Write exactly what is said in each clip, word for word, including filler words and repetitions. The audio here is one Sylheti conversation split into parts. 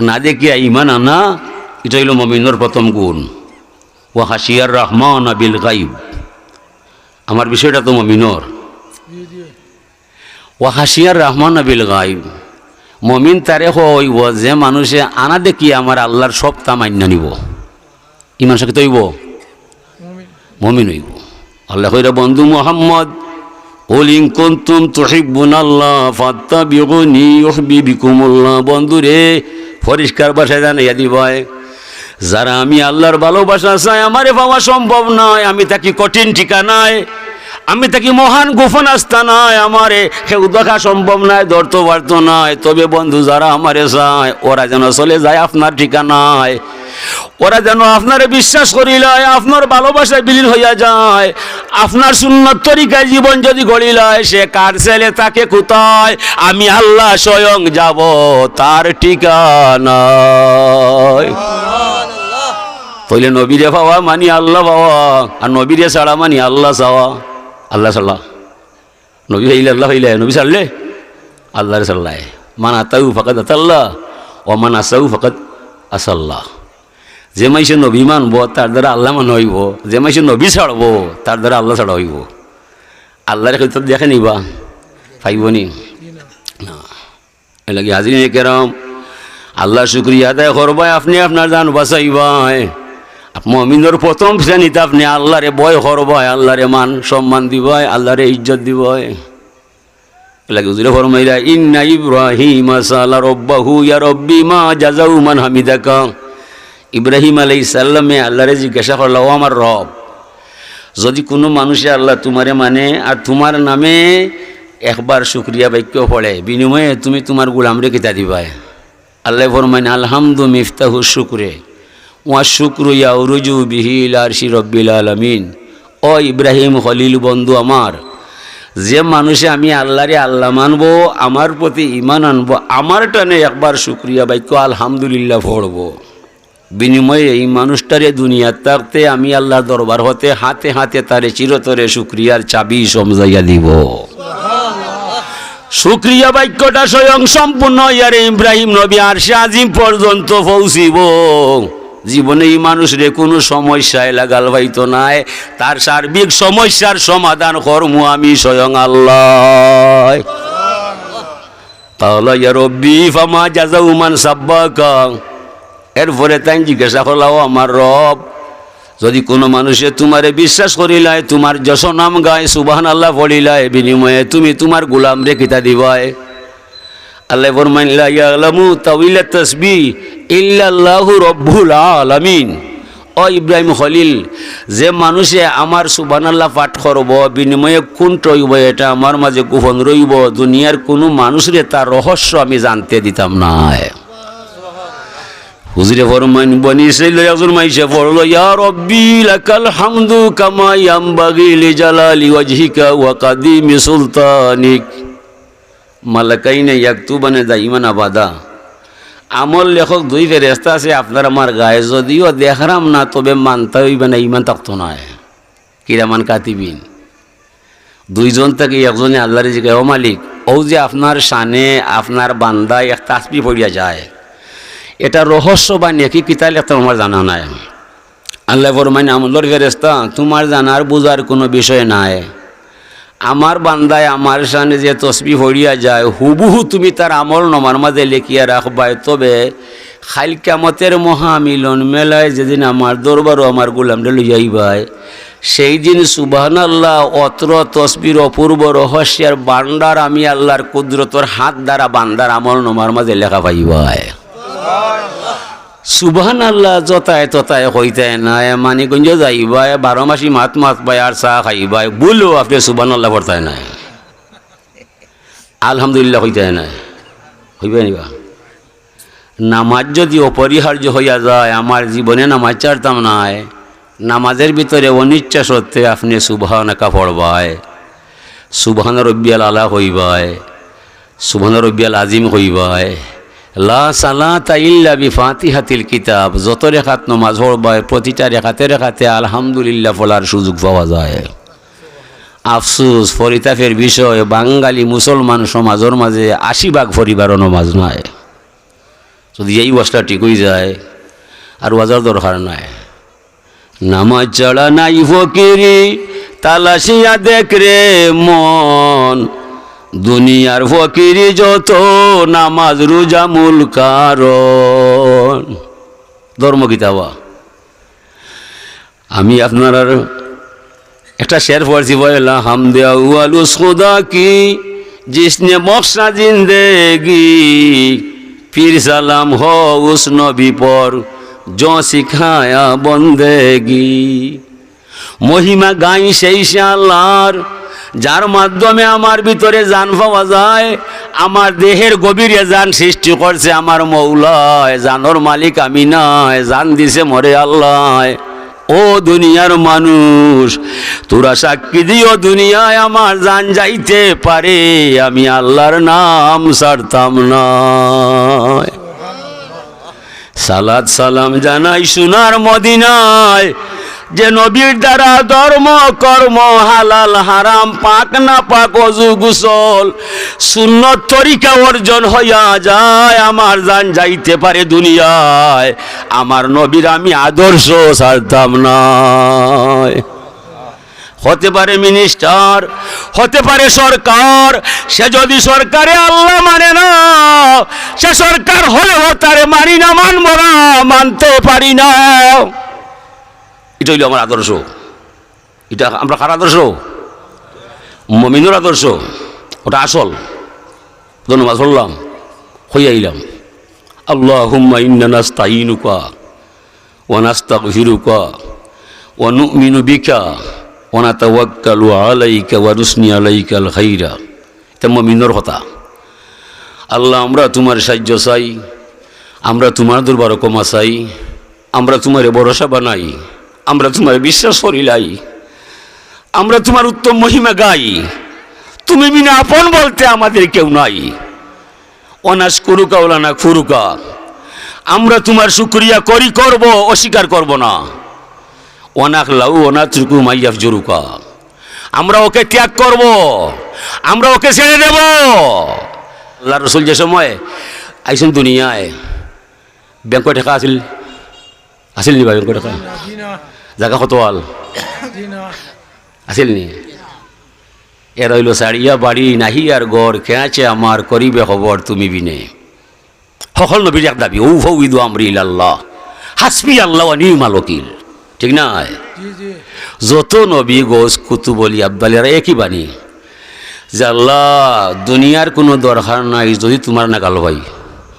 না দেখিয়া ইমান আনা, ইটা অইলো মমিনর প্রথম গুণ। ওয়া খাশিয়ার রহমান বিল গাইব। আমার বিষয়টা তো মমিনর। ওয়া খাশিয়ার রহমান বিল গাইব। মমিন তারে কইবো যে মানুষে আনা দেখিয়া আমার আল্লার সবতা মাইন্না নিবো। ইমান শক্ত অইবো, মমিন অইবো। আল্লায় কইরা, বন্ধু মুহাম্মদ, কুল ইন কুনতুম তুহিব্বুনাল্লাহ ফাত্তাবিউনি ইউহবিবকুমুল্লাহ। বন্ধু রে, পরিষ্কার ভাষায় জানাইয়া দিবায়, যারা আমি আল্লার ভালোবাসা চায়, আমারে পাওয়া সম্ভব নায়। আমি থাকি কঠিন ঠিকানায়, আমি থাকি মহান গোপন আস্তানায়, আমারে কেউ দেখা সম্ভব নায়, ধরতো পারতো নায়। তবে বন্ধু, যারা আমারে চায়, ওরা যেন চলে যায় আপনার ঠিকানায়। ওরা যেন আপনারে বিশ্বাস করিলায়, আপনার ভালোবাসায় বিলীন হইয়া যায়। আপনার সুন্নত তরিকায় জীবন যদি গড়িলায়, সে কার ছেলে, থাকে কোথায়? আমি আল্লাহ স্বয়ং যাব তার ঠিকানায়। তাইলে নবীরে পাওয়া মানি আল্লাহ পাওয়া, আর নবীরে ছাড়া মানি আল্লাহ চাওয়া। আল্লাহ ছাড়া নবী অইলে আল্লাহ অইলে, নবী ছাড়লে আল্লাহরে ছাড়লায়। মান আতাউ ফাকাদ আতাল্লাহ, ওয়া মান আসাউ ফাকাদ আসাল্লাহ। যে মাইনষে নবী মানবো, তার দ্বারা আল্লাহ মানা অইবো। যে মাইনষে নবী ছাড়বো, তার দ্বারা আল্লাহ ছাড়া অইবো। আল্লাহরে কেউ তো দেখে নিবা, পাইবো নি? না। এর লাগি হাজিরিনে কেরাম, আল্লাহর শুকরিয়া আদায় করবায়, আপনে আপনার জান বাঁচাইবায়। আপ-, মুমিনর প্রথম শ্রেণীত আপনে আল্লাহরে ভয় করবায়, আল্লাহরে মান সম্মান দিবায়, আল্লাহরে ইজ্জত দিবায়। এর লাগি হুজুরে ফরমাইলা, "ইন্না ইব্রাহিমা সাআলা রাব্বাহু ইয়া রাব্বি মা জাযাউ মান হামিদাকা।" ইব্রাহিম আলাইহিস সালামে আল্লাহরে জিজ্ঞাসা করলা, "ও আমার রব, যদি কুনু মানুষে আল্লাহ তুমারে মানে আর তুমার নামে একবার শুকরিয়া বাক্য পড়ে, বিনিময়ে তুমি তুমার গোলামরে কিতা দিবায়?" আল্লায় ফরমাইন, "আলহামদু মিফতাহু শুকরে, ওয়া শুকরু ইয়াউরুজু বিহি ইলা আরশি রব্বিল আলামিন।" ও ইব্রাহিম খলিল বন্ধু আমার, যে মানুষে আমি আল্লাহরে আল্লাহ মানবো, আমার প্রতি ঈমান আনবো, আমার টানে একবার শুকরিয়া বাক্য আলহামদুলিল্লাহ পড়বো, বিনিময়ে এই মানুষটারে দুনিয়াত থাকতে আমি আল্লাহর দরবার হতে হাতে হাতে তারে চিরতরে শুকরিয়ার চাবি সমজাইয়া দিব। শুকরিয়া বাক্যটা স্বয়ং সম্পূর্ণ ইয়ারে ইব্রাহিম নবী আরশে আজিম পর্যন্ত পৌঁছিব। জীবনে এই মানুষরে কুনু সমস্যায় লাগাল পাইতো নায়, তার সার্বিক সমস্যার সমাধান করমু আমি স্বয়ং আল্লাহ। কালা ইয়া রব্বি ফামা জাযাউ মান সাব্বাকা। এরপরে তাইন জিজ্ঞাসা করলা, "ও আমার রব, যদি কুনু মানুষে তুমারে বিশ্বাস করিলায়, তুমার যশোনাম গায়, সুবহানাল্লাহ পড়িলায়, বিনিময়ে তুমি তুমার গোলামরে কিতা দিবায়?" আল্লায় ফরমাইন, "লা ইয়ালামু তাউইলা তাসবিহ ইল্লাল্লাহু রাব্বুল আলামিন।" ও ইব্রাহিম খলিল, যে মানুষে আমার সুবহানাল্লাহ পাঠ করবো, বিনিময়ে কুনটা অইবো, এটা আমার মাঝে গোপন রইবো, দুনিয়ার কুনু মানুষরে তার রহস্য আমি জানতে দিতাম নায়। হুজুরে ফরমাইন, বনি ইসরাইলর একজন মাইনষে পড়লো, "ইয়া রব্বি লাকাল হামদু কামা ইয়ামবাগি লিজালালি ওয়াজহিকা ওয়া কাদিমি সুলতানিক।" মালাকাইনে ইয়াকতুবানে দাইমান আবাদা। আমল লেখক দুই ফেরেস্তা আছে আপনার আমার গায়ে, যদিও দেখরাম না, তবে মানতা অইবা না, ঈমান থাকতো নায়। কিরামান কাতিবিন। দুইজন থাকি একজনে আল্লাহরে জিগায়, "ও মালিক, অউ যে আপনার শানে আপনার বান্দায় এক তাসবিহ পড়িয়া যায়, এটা রহস্য বা নেকি কিতা লেখতাম আমার জানা নাই।" আল্লায় ফরমাইন, "আমলর ফেরেস্তা, তুমার জানার বুঝার কুনু বিষয় নাই। আমার বান্দায় আমার শানে যে তসবিহ পড়িয়া যায়, হুবহু তুমি তার আমলনামার মাঝে লেখিয়া রাখবায়। তবে কাইল কিয়ামতের মহামিলন মেলায় যেদিন আমার দরবারো আমার গোলামরে লইয়া আইবায়, সেই দিন সুবহানাল্লাহ অত্র তসবির অপূর্ব রহস্যের ভান্ডার আমি আল্লাহর কুদরতর হাত দ্বারা বান্দার আমলনামার মাঝে লেখা পাইবায়।" সুবহানাল্লাহ যতায় ততায় কইতায় নায়, মানিকগঞ্জ যাইবায়, বারো মাসি মাত মাতবায় আর চা খাইবায়, বুলেও আপনে সুবহানাল্লাহ পড়তায় নায়, আলহামদুলিল্লাহ কইতায় নায়, কইবায় নি বা? নামাজ যদি অপরিহার্য হইয়া যায়, আমার জীবনে নামাজ ছাড়তাম নায়, নামাজের ভিতরে অনিচ্ছা সত্ত্বে আপনে সুবহানাকা পড়বায়, সুবহান রব্বিয়াল আলা কইবায়, সুবহান রব্বিয়াল আজিম কইবায়, লা সালাতা ইল্লা বিফাতিহাতিল কিতাব, যত রেকাত নামাজ পড়বায়, প্রতিটা রেকাতে রেকাতে আলহামদুলিল্লাহ পড়ার সুযোগ পাওয়া যায়। আফসোস, পরিতাপের বিষয়, বাঙালি মুসলমান সমাজর মাঝে আশি ভাগ পরিবারও নামাজ নাই। যদি এই ওয়াজটা ঠিক অই যায়, আর ওয়াজর দরকার নাই। নামাজ ছাড়া নাই ফকিরি, তালাশিয়া দেখ রে মন। দুনিয়ার ফকিরি যত, নামাজ রোজা মূল কারণ। ধর্ম কিতাবা। আমি আপনারার একটা শের পড়ছি, পয়লা হামদে আউয়াল উস খুদা কি, জিসনে বখশা জিন্দেগি, ফির সালাম হো উস নবী পর, জো সিখায়া বন্দেগি। মহিমা গাই সেই সে আল্লাহর, যার মাধ্যমে আমার ভিতরে জান পাওয়া যায়। আমার দেহের গভীরে জান সৃষ্টি করছে আমার মৌলায়, জানর মালিক আমি নায়, জান দিছে মোরে আল্লায়। ও দুনিয়ার মানুষ, তোরা সাক্ষী দিও দুনিয়ায় আমার জান যাইতে পারে, আমি আল্লাহর নাম ছাড়তাম না। সালাত সালাম জানাই সোনার মদিনায়, যে নবীর দ্বারা ধর্ম কর্ম, হালাল হারাম, পাক না পাক, অজু গোসল, সুন্নত তরিকা অর্জন হইয়া যায়। আমার জান যাইতে পারে দুনিয়ায়, আমার নবীর আমি আদর্শ ছাড়তাম নায়। হতে পারে মিনিস্টার, হতে পারে সরকার, সে যদি সরকারে আল্লাহ মানে না, সে সরকার হলেও তারে মানি না, মানব না, মানতে পারি না। এটা অইল আমার আদর্শ। এটা আমরা কার আদর্শ? মমিনর আদর্শ। ওটা আসল। ধন্যবাদ, বললাম, হইয়া আইলাম। আল্লাহুম্মা ইন্না নাস্তাইনুকা ওয়া নাস্তাগফিরুকা ওয়া নু'মিনু বিকা ওয়া নাতাওয়াক্কালু আলাইকা ওয়া নুসনি আলাইকাল খাইরা। এটা মমিনর কথা। আল্লাহ, আমরা তোমার সাহায্য চাই, আমরা তোমার দরবারো ক্ষমা চাই, আমরা তোমারে ভরসা বানাই, আমরা তোমারে বিশ্বাস করিলাই, আমরা তোমার উত্তম মহিমা গাই। তুমি বিনা আপন বলতে আমাদের কেউ নাই। ওয়া নাশকুরুকা ওয়া লা নাকফুরুকা, আমরা তোমার শুকরিয়া করি, করব, অস্বীকার করব না। ওয়া নাখলাউ ওয়া নাতরুকু মা ইয়াফজুরুকা, আমরা ওকে ত্যাগ করব, আমরা ওকে ছেড়ে দেব। আল্লাহর রসুল যে সময় আইছেন দুনিয়ায়, ব্যাংকো টেকা আছিল, আছিল নি বা ব্যাংকো টেকা? জাগা কত আল? আছিল নি? এরা অইল ছাড়িয়া বাড়ি নাহি আর ঘর, কে আছে আমার করিবে খবর তুমি বিনে। হকল নবীর এক দাবি, উফাউইদু আমরি ইলাল্লাহ, হাসবি আল্লাহ ওয়া নি'মাল ওয়াকিল। ঠিক না? জি, জি। যত নবী, গৌস, কুতুব, অলি, আবদাল, এরা একই বাণী যে, "আল্লাহ, দুনিয়ার কোনো দরকার নাই, যদি তোমার নাগাল পাই।"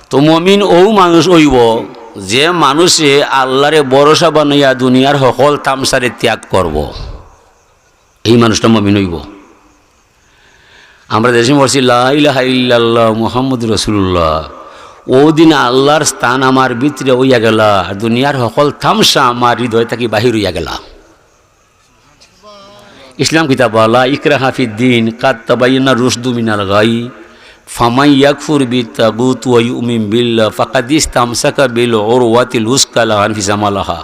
তো মমিন অউ মানুষ অইব, যে মানুষে আল্লাহরে ভরসা বানাইয়া দুনিয়ার হকল তামশারে ত্যাগ করব। এই মানুষটা মমিন অইব। আমরা দেশে পড়ছি, "লা ইলাহা ইল্লাল্লাহ মুহাম্মদুর রাসূলুল্লাহ।" অউ দিন আল্লাহর স্থান আমার ভিতরে অইয়া গেলা, আর দুনিয়ার হকল তামশা আমার হৃদয় থাকি বাহির অইয়া গেলা। ইসলাম কিতাব, "লা ইকরাহা ফিদ্দিন, কাদ তাবায়্যানা রুশদু মিনাল গাই, ফামান ইয়াকফুর বিত্তাগুত ওয়া ইউমিন বিল্লাহ, ফাকাদ ইস্তামসাকা বিল উরওয়াতিল উসকা লা আনফিসামা লাহা।"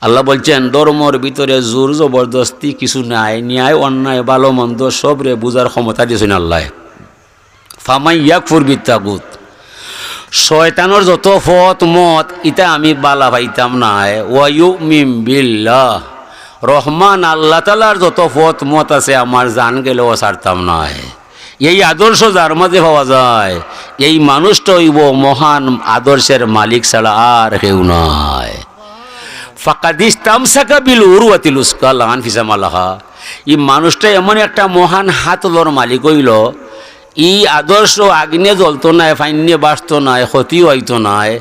আল্লাহ বলছেন, ধর্মর ভিতরে জোর জবরদস্তি কিছু নাই, ন্যায় অন্যায়, ভালো মন্দ সবরে বুঝার ক্ষমতা দিয়েছেন আল্লাহ। ফামান ইয়াকফুর বিত্তাগুত, শয়তানর যত ফত মত, ইতা আমি বালা পাইতাম নায়। ওয়া ইউমিন বিল্লাহ, রহমান আল্লাহ তাআলার যত ফত মত আছে, আমার জান গেলেও ছাড়তাম নায়। এই আদর্শ যার মাঝে পাওয়া যায়, এই মানুষটা অইব মহান আদর্শের মালিক ছাড়া আর কেউ নাই। ফাকাদ ইস্তামসাকা বিল উরওয়াতিল উসকা লা আনফিসামা লাহা। এই মানুষটা এমন একটা মহান হাতলর মালিক অইল, ই আদর্শ আগুনে জ্বলতো নায়, পানিয়ে ভাসতো নায়, ক্ষতিও অইতো নায়।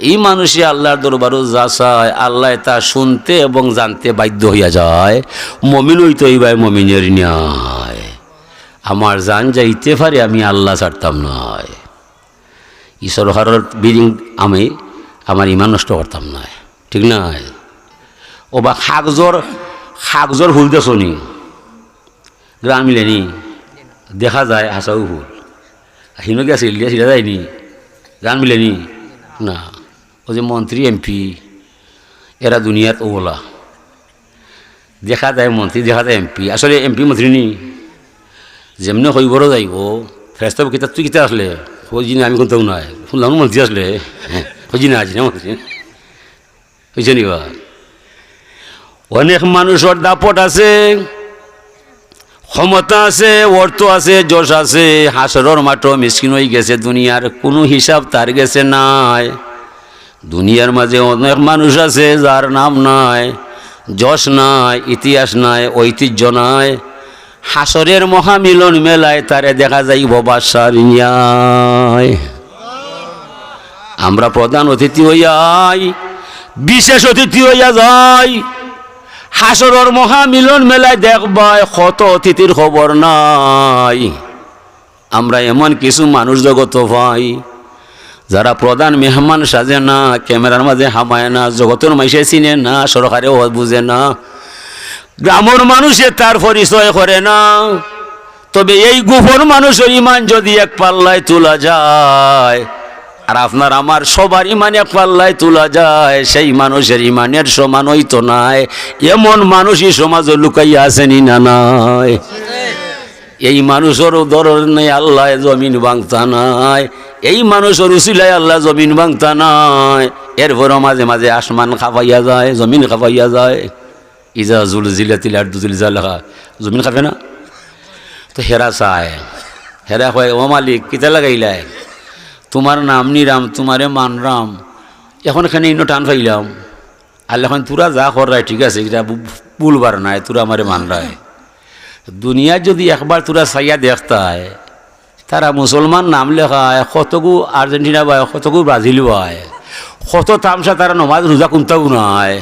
ই মানুষে আল্লাহর দরবারো যা চায়, আল্লায় তা শুনতে এবং জানতে বাধ্য অইয়া যায়। মমিন অইতে অইবায় মমিনের ন্যায়। আমার জান যাইতে পারে, আমি আল্লাহ ছাড়তাম নায়। ই সরকারর বিল্ডিং আমি আমার ইমান নষ্ট করতাম নায়, ঠিক নায়? ও বা কাগজর, কাগজর ফুল দেখছো নি? ঘ্রাণ মিলে নি? দেখা যায় হাছাউ ফুল। হিনো গেছে ইলিয়া ছিটা যায়নি? ঘ্রাণ মিলে নি? না। অউ যে মন্ত্রী, এমপি, এরা দুনিয়াত অউলা। দেখা যায় মন্ত্রী, দেখা যায় এমপি। আসলে এমপি মন্ত্রী নি? যেমনে কইবরও যাইব, ফেরেশতা কিতা, "তুই কিতা আসলে?" কইছি না আমি কোনটাও নাই, শুনলাম মানছি আসলে। কইছি না, আছি না মানছি। বুঝছেন বা? অনেক মানুষর দাপট আছে, ক্ষমতা আছে, অর্থ আছে, যশ আছে, হাশরর মাঠো মিসকিন অইগেছে, দুনিয়ার কুনু হিসাব তার গেছে নাই। দুনিয়ার মাঝে অনেক মানুষ আছে যার নাম নাই, যশ নাই, ইতিহাস নাই, ঐতিহ্য নাই। হাশরের মহামিলন মেলায় তারে দেখা যাইবো বাদশার ন্যায়। আমরা প্রধান অতিথি অইয়া আই, বিশেষ অতিথি অইয়া যাই। হাশরর মহামিলন মেলায় দেখবায় কত অতিথির খবর নাই। আমরা এমন কিছু মানুষ জগতো পাই, যারা প্রধান মেহমান সাজে না, ক্যামেরার মাঝে হামায় না, জগতর মাইনষে চিনে না, সরকারেও বুঝে না, গ্রামর মানুষে তার পরিচয় করে না। তবে এই গোপন মানুষর ইমান যদি এক পাল্লায় তুলা যায়, আর আপনার আমার সবার ইমান এক পাল্লায় তুলা যায়, সেই মানুষর ইমানের সমান অইতো নায়। এমন মানুষই সমাজো লুকাইয়া আছে নি না নাই? এই মানুষর ধরনে আল্লায় জমিন ভাঙতা নায়, এই মানুষর উসিলায় আল্লায় জমিন ভাঙতা নায়। এরপরও মাঝে মাঝে আসমান কাঁপাইয়া যায়, জমিন কাঁপাইয়া যায়। ইজা জুলজিলাতিল আরদু জিলজালাহা, জমিন কাঁপে না? তো হেরা চায়, হেরা কয়, "ও মালিক, কিতা লাগাইলায়? তুমার নাম নিরাম, তুমারে মানরাম, এখন কেনে ইনো টান পাইলাম?" আল্লায় কইন, "তুরা যা কররায় ঠিক আছে, ইটা ভু-, ভুল বার নায়, তুরা আমারে মানরায়।" দুনিয়াত যদি একবার তুরা চাইয়া দেখতায়, তারা মুসলমান নাম লেখায়, কতগু আর্জেন্টিনা বায়, কতগু ব্রাজিল বায়, কত তামশা, তারা নমাজ রোজা কুন্তাউ নাই।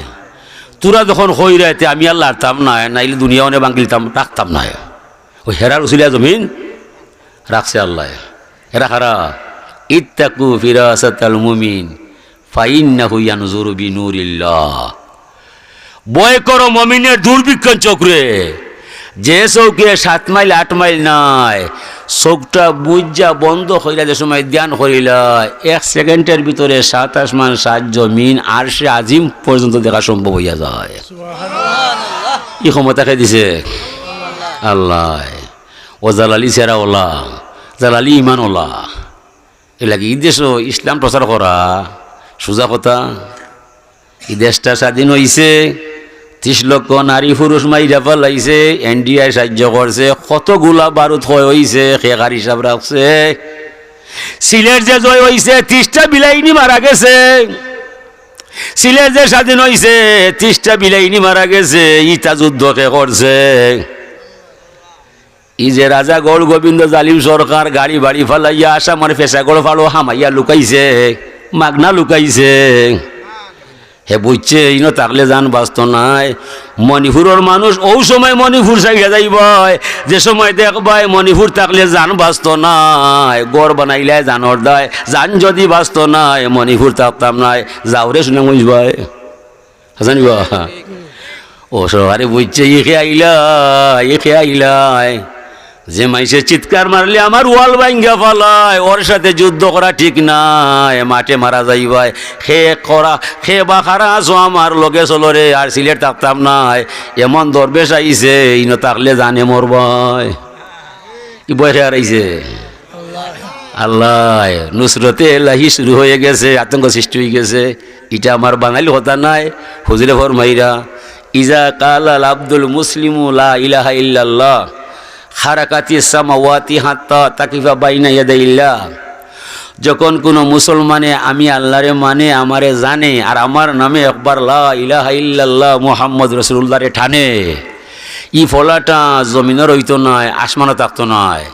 তুরা যখন কইরায়, তে আমি আর লাড়তাম নায়, নাইলে দুনিয়া অনে ভাঙ্গিলতাম, রাখতাম নায়। অউ হেরার উসিলায় জমিন রাখছে আল্লায়। এরা কারা? ইত্তাকু ফিরাসাতাল মুমিন, ফাইন্নাহু ইয়ানজুরু বিনুরিল্লাহ। ভয় করো মমিনের দূরবীক্ষণ চোখরে, যে চোখে সাত মাইল আট মাইল নাই, চোখটা বুইজ্জা বন্ধ কইরা যে সময় ধ্যান করিলা, এক সেকেন্ডের ভিতরে সাত আসমান, সাত জমিন, আরশে আজিম পর্যন্ত দেখা সম্ভব অইয়া যায়। ই ক্ষমতা কে দিছে? আল্লায়। ও জালালি চেহারা ওলা, জালালি ইমান ওলা। এর লাগি ই দেশো ইসলাম প্রচার করা সুজা কথা। ই দেশটা স্বাধীন অইছে, তিশ লক্ষ নারী পুরুষ মাইরা ফালাইছে, এনডিআই সাহায্য করছে, কতগুলা বারুদ ক্ষয় অইছে, কে কার হিসাব রাখছে। সিলেট যে জয় অইছে, তিশটা বিলাইনি মারা গেছে। সিলেট যে স্বাধীন অইছে, তিশটা বিলাইনি মারা গেছে, ইতা যুদ্ধ কে করছে? ই যে রাজাগড় গোবিন্দ জালিম সরকার গাড়ি বাড়ি ফালাইয়া আসামর পেশাগড় ফাড়ো হামাইয়া লুকাইছে, মাগনা লুকাইছে। হে বুঝছে, ইনো থাকলে জান বাঁচতো নায়। মণিপুরর মানুষ অউ সময় মণিপুর ছাড়িয়া যাইবায়, যে সময় দেখবায় মণিপুর থাকলে জান বাঁচতো নায়। ঘর বানাইলায় জানর দায়, জান যদি বাঁচতো নায়, মণিপুর থাকতাম নায়। যাওরে সুনামগঞ্জ বায়। হাসানি বা? ও সরকারে বুঝছে, ই কে আইলা, ই কে আইলায়। যে মাইনষে চিৎকার মারলে আমার ওয়াল ভাঙ্গা ফালায়, ওর সাথে যুদ্ধ করা ঠিক নায়, মাঠে মারা যাইবায়। কে করা, কে বা কারা আছো আমার লগে চলো রে, আর সিলেট থাকতাম নায়। এমন দরবেশ আইছে, ইনো থাকলে জানে মরবায়। ই ভয় কে হারাইছে? আল্লায়। নুসরতে এলাহি শুরু হয়ে গেছে, আতঙ্ক সৃষ্টি হয়ে গেছে। ইটা আমার বাঙালি কথা নায়, হুজুরে ফরমাইরা, "ইজা কালাল আব্দুল মুসলিমু লা ইলাহা ইল্লাল্লাহ, খারাকাতিস সামাওয়াতি হাত্তা তাকিফা বাইনা ইয়াদাইল্লাহ।" যখন কোনো মুসলমানে আমি আল্লাহরে মানে, আমারে জানে, আর আমার নামে একবার লা ইলাহা ইল্লাল্লাহ মুহাম্মদ রাসূলুল্লাহরে টানে, ই ফলাটা জমিনর অইতো নায়, আসমানো থাকতো নায়।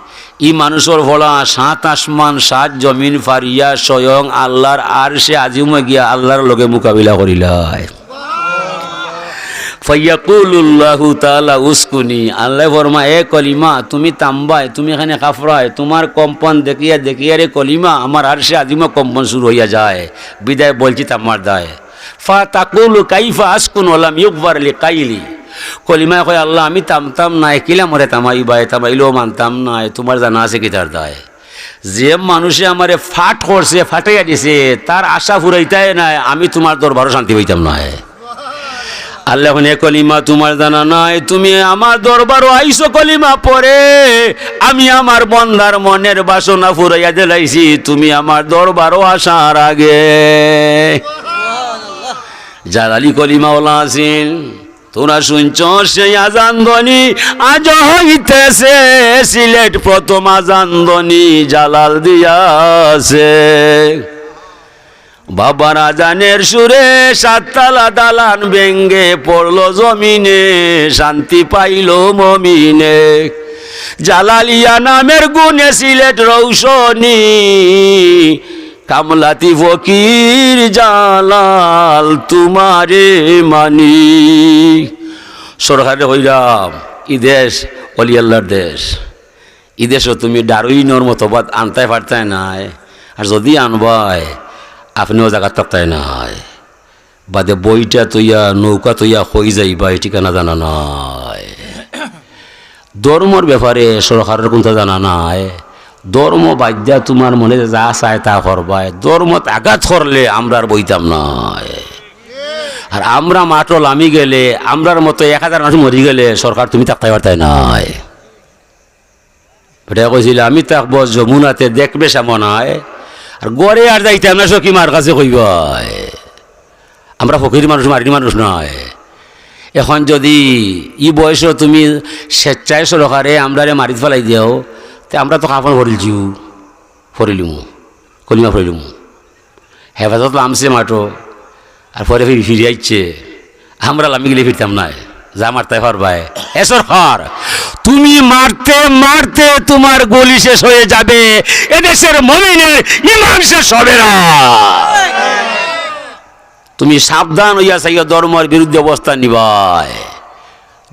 ই মানুষর ফলা সাত আসমান, সাত জমিন ফারিয়া স্বয়ং আল্লাহর আরশে আজিমো গিয়া আল্লাহর লগে মোকাবিলা করিলায়। ফায়াকুলুল্লাহু তাআলা উসকুনি, আল্লায় ফরমায়, "এ কলিমা, তুমি থামবায়, তুমি এখানে কাঁপরায়, তুমার কম্পন দেখিয়া দেখিয়া রে কলিমা, আমার আরশে আজিমো কম্পন শুরু হইয়া যায়, বিদায় বলছি থামার দায়।" ফাতাকুলু কাইফা আসকুন ওয়ালাম ইউগফার লি কাইলি। কলিমায় কয়, "আল্লাহ, আমি থামতাম নায়, কিলা মরে থামাইবায়, থামাইলেও মানতাম নায়, তুমার জানা আছে কিতার দায়?" যে মানুষে আমারে ফাট করছে, ফাটাইয়া দিছে, তার আশা ফুরাইতায় নায়, আমি তুমার দরবারো শান্তি পাইতাম নায়। আল্লায় কইন, এ কলিমা তুমার জানা নাই, তুমি আমার দরবারো আইছো কলিমা পড়ে, আমি আমার বন্দার মনের বাসনা ফুরাইয়া দিলাইছি, তুমি আমার দরবারো আসার আগে। জালালি কলিমাওয়ালা আছিল, তোরা শুনছ সেই আজান ধ্বনি, আজ হইতেছে সিলেট প্রথম আজান ধ্বনি জালাল দিয়াছে। বাবার আজানের সুরে সাততলা দালান ভেঙ্গে পড়ল জমিনে, শান্তি পাইল মমিনে। জালালিয়া নামের গুণে সিলেট রৌশনি, কামলাতি ফকির জালাল তুমারে মানি। সরকারে কইরাম, ই দেশ অলি আল্লার দেশ। ই দেশো তুমি ডারউইনর মতবাদ আনতায় পারতায় নায়, আর যুদি আনবায়, আপনেও জাগাত থাকতায় নায়। বাদে বইটা থইয়া, নৌকা থইয়া কই যাইবায়, ঠিকানা জানা নাই। ধর্মর ব্যাপারে সরকারর কুন্তা জানা নাই। ধর্ম বাদ দিয়া তুমার মনে যা চায় তা করবায়। ধর্মত আঘাত করলে আমরা আর বইতাম নায়। আর আমরা মাঠো লামি গেলে, আমরার মতো এক হাজার মানুষ মরি গেলে সরকার তুমি থাকতায় পারতায় নায়। বেটায় কইছিল, "আমি থাকবো যমুনাতে, দেখবে সামনায়, আর ঘরে আর যাইতাম না, সখী মার কাছে কইবায়।" আমরা ফকির মানুষ, মারির মানুষ নায়। এখন যুদি ই বয়সো তুমি স্বেচ্ছায় সরকারে আমরারে মারিত ফালাই দেও, তে আমরা তো কাফন পড়িলছু, পড়িলিমু, কলিমা পড়িলিমু। হেফাজত লামছে মাঠো, আর পরে ফিরি, ফিরি আইছে। আমরা লামি গেলে ফিরতাম নায়, যা মারতায় পারবায়। এ সরকার, তুমি মারতে মারতে তুমার গুলি শেষ হয়ে যাবে, এদেশের মমিনের ইমান শেষ হবে না। তুমি সাবধান অইয়া চাইও, ধর্মর বিরুদ্ধে অবস্থান নিবায়।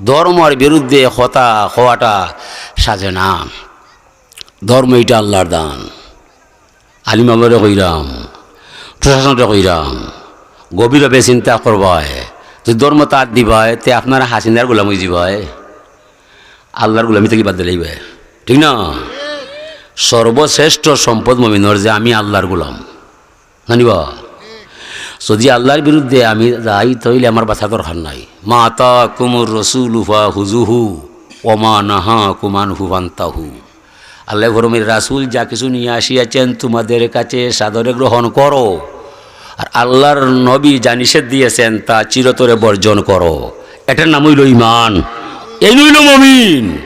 ধর্মর বিরুদ্ধে কথা কওয়াটা সাজে না। ধর্ম ইটা আল্লার দান। আলিম আমলরে কইরাম, প্রশাসনরে কইরাম, গভীরভাবে চিন্তা করবায়। যুদি ধর্মত আত দিবায়, তে আপনারা হাসিনার গোলাম অইযিবায়, আল্লার গোলামি থাকি বাদ দিলাইবায়। ঠিক না? সর্বশ্রেষ্ঠ সম্পদ মমিনর যে আমি আল্লার গোলাম। জানিবা? যুদি আল্লার বিরুদ্ধে আমি যাই, তাইলে আমার বাঁচা দরকার নাই। মা আতাকুমুর রাসূলু ফাখুযুহু ওয়া মা নাহাকুম আনহু ফান্তাহু। আল্লায় ফরমাইন, রাসূল যা কিছু নিয়া আসিয়াছেন তোমাদের কাছে সাদরে গ্রহণ করো, আর আল্লার নবী যা নিষেধ দিয়েছেন তা চিরতরে বর্জন করো। এটার নাম অইলো ইমান, এই অইলো মমিন।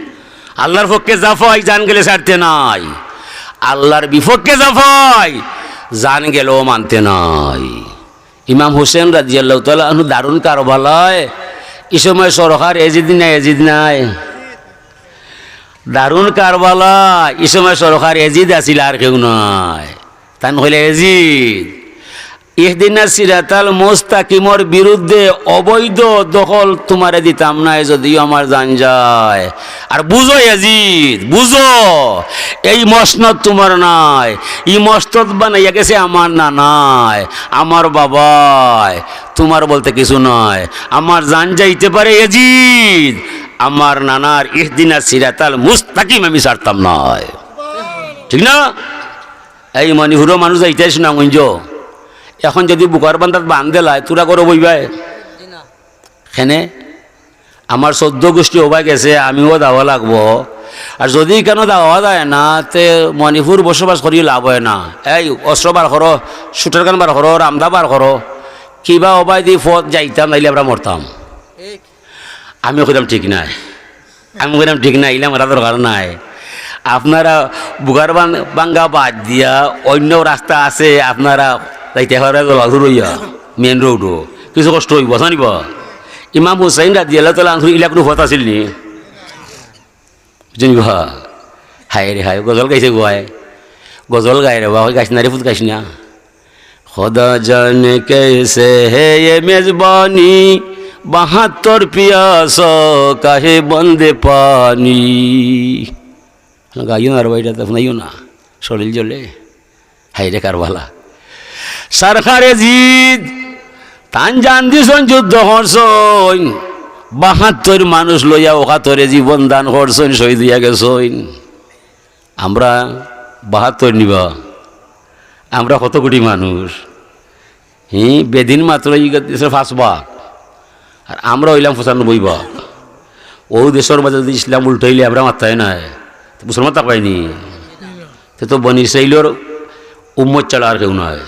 আল্লার পক্ষে যা পাই জান গেলে ছাড়তে নাই, আল্লার বিপক্ষে যা পাই জান গেলেও মানতে নাই। ইমাম হুসেন রাদিয়াল্লাহু তাআলা আনহু দারুন কারবালায়, ই সময় সরকার এজিদ না এজিদ নায়? দারুন কারবালা, ই সময় সরকার এজিদ আছিল, আর কেউ নায়। তান কইলা, এজিদ, ইহদিনা সিরাতাল মুস্তাকিমর বিরুদ্ধে অবৈধ দখল তোমারে দিতাম নায়, যদিও আমার জান যায়। আর বুঝো এজিদ, বুঝো, এই মসনদ তোমার নায়, ই মসনদ বানাইয়া গেছে আমার নানায়, আমার বাবায়, তোমার বলতে কিছু নাই। আমার জান যাইতে পারে এজিদ, আমার নানার ইহদিনা সিরাতাল মুস্তাকিম আমি ছাড়তাম নায়। ঠিক না? এই মণিপুরো মানুষ যাইতে সুনামগঞ্জ, এখন যুদি বুকার বান্দাত বান্ধ দিলায়, তোরা করো বইবায়। কেনে? আমার চৌদ্দ গোষ্ঠী ওবায় গেছে, আমিও যাওয়া লাগবো। আর যুদি কেনো যাওয়া যায় না, তে মণিপুর বসবাস করিও লাভ অয় না। এই অস্ত্র বার করো, শুটার গান বার করো, রামদা বার করো, কিবা ওবায়দি পথ যাইতাম, নাইলে আমরা মরতাম। আমি কইলাম, ঠিক নাই। আমি কইলাম, ঠিক নাই, ইলা মরা দরকার নাই। আপনারা বুকার বান-, বাঙ্গা বাদ দিয়া অইন্য রাস্তা আছে, আপনারা যাইতা পারবা জলালপুর অইয়া, মেইন রোডো। কিছু কষ্ট অইবো, আসানি বা? ইমাম হুসাইন রাদিয়াল্লাহু তাআলা আনহু ইলা কুনু পথ আছিল নি? বুঝছইন বা? হায় রে হায়, গজল গাইছে গো হায়। গজল গায় রে বা, গাইস না রে পুত, গাইস না। খোদা জানে কেসে হে ইয়ে মেজবানি, বাহাত্তর পিয়াসো কাহে বন্দে পানি। গাইও না রে বা, ইটা তো হুনাইও না, শরীল জ্বলে। হায় রে কারবালা। সরকার এজিদ, তান জান দিছইন, যুদ্ধ করছইন, বাহাত্তর মানুষ লইয়া অকাতরে জীবন দান করছইন, শহীদ অইয়া গেছইন। আমরা বাহাত্তর নি বা, আমরা কত কোটি মানুষ। হি, বেদিন মাত্র ই গেছে পাঁচ ভাগ। আর আমরা অইলাম পঁচানব্বই ভাগ। অউ দেশর মাঝে যুদি ইসলাম উল্টাইলে আমরা মাততায় নায়, তে মুসলমান থাকবায়নি। তে তো বনি ইসরাইলর উম্মত ছাড়া আর কেউ নায়।